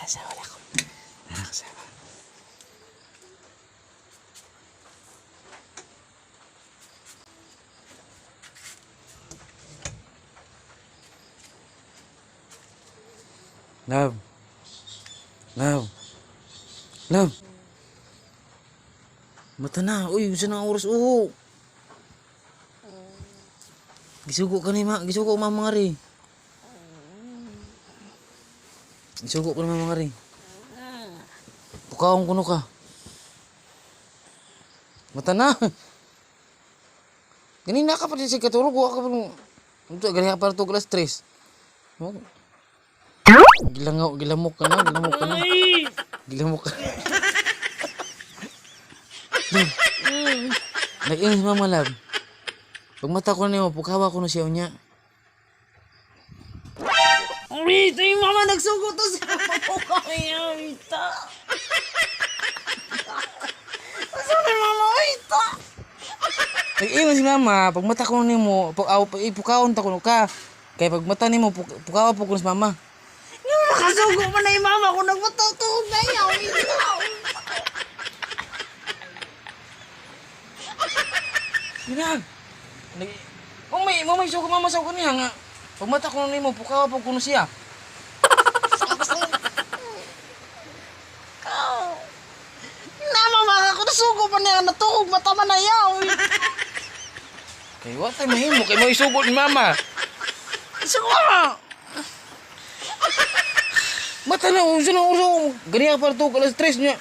Asawa na ko. Nara ko asawa. Love. Love. Love. Mata na. Uy, gusto na ang oras. Oo. Gisugo ka ni ma. Gisugo mama nga rin. Gisugo ko ni mama nga rin. Pukawang kuno ka. Mata na. Ganina ka pa din sa katulog. Wa ka pa nung... Ito, ganina ka pa ito alas 3. Oh. Gilangaw, gilamok ka na, gilamok ka na. Gilamok ka. Love. Nag-inis mama, love. Pag mata ko na niyo, pukawa ko na siya niya. Uy, ito yung mama nagsugo to sa kaya ita. Sorry mama, ita. Nag-iwan si mama, pag mata ko nimo, pag aw ipukaon ta kuno ka. Kay pag mata nimo pukawa po kuno si mama. Yung nakasugo man na yung mama ko nagmatutuog na iya. Ita. Ginag. Nag Oh, may mo may sugo mama sa niya nga. Pag mata ko nimo, pukawa po kuno siya. Na mama ako nasugo man na natuog mata man na iya. Kay wa tay mahimo kay mo isugo ni mama. Sugo ma. Mata na uso na uso. Ganiya pa to alas 3 niya.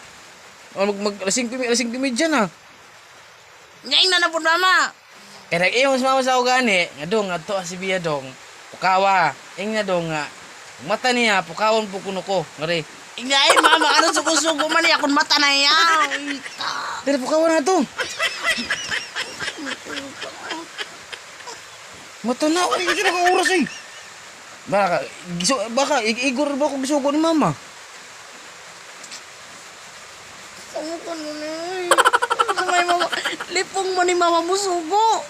Ah, Mag, mag alas 5 alas 5:30 na. Ngayon na na po mama. Kaya nag-iwan si mama sa ako gani, nga dong, nga to si Bia dong, pukawa, ing na dong nga, mata niya, pukawan po kuno ko, ngari. Ngayon mama, ano sugo-sugo man niya kung mata na iya. Ita. Pero pukawa na to. Mata na, uy, kasi naka oras eh. Baka, giso, baka, igor ba ako gisugo ni mama? Sugo ko nun eh. May mama, lipong mo ni mama mo sugo.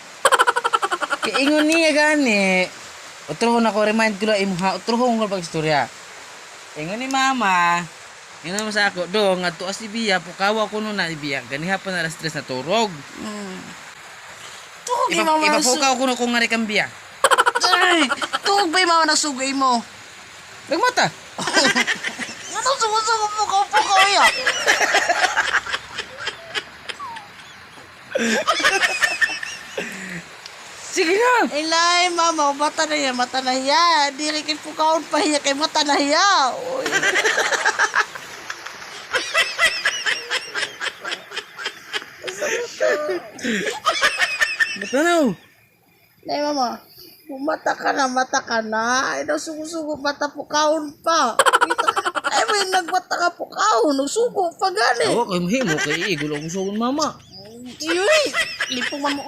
Kay ingon niya gani. Utrohon ako, remind ko lang imuha, utrohon ko pag istorya. Ingon ni mama, ingon mo sa ako, dong, nga tuas si Bia, pukawa ko nun na Bia, ganiha pa na alas 3 na turog. Tuhog yung mama nagsugo. Ipapukaw ko na kung nga kang Bia. Ay, tuhog ba yung mama nagsugo mo? Nagmata. Ano sugo-sugo pukaw-pukaw iya? Sige na. Ilay, mama, mata na iya, mata na iya. Di rin kay pukaon pa iya, kay mata na iya. Uy. Mata na. Oh. Nay, mama, mata ka na, mata ka na. Ay, daw sugo-sugo, mata pukaon pa. Ay, may nagmata ka pukaon, nagsugo pa gani. Awa kay mahimo kay igol ako sa mama. Uy, lipong mama.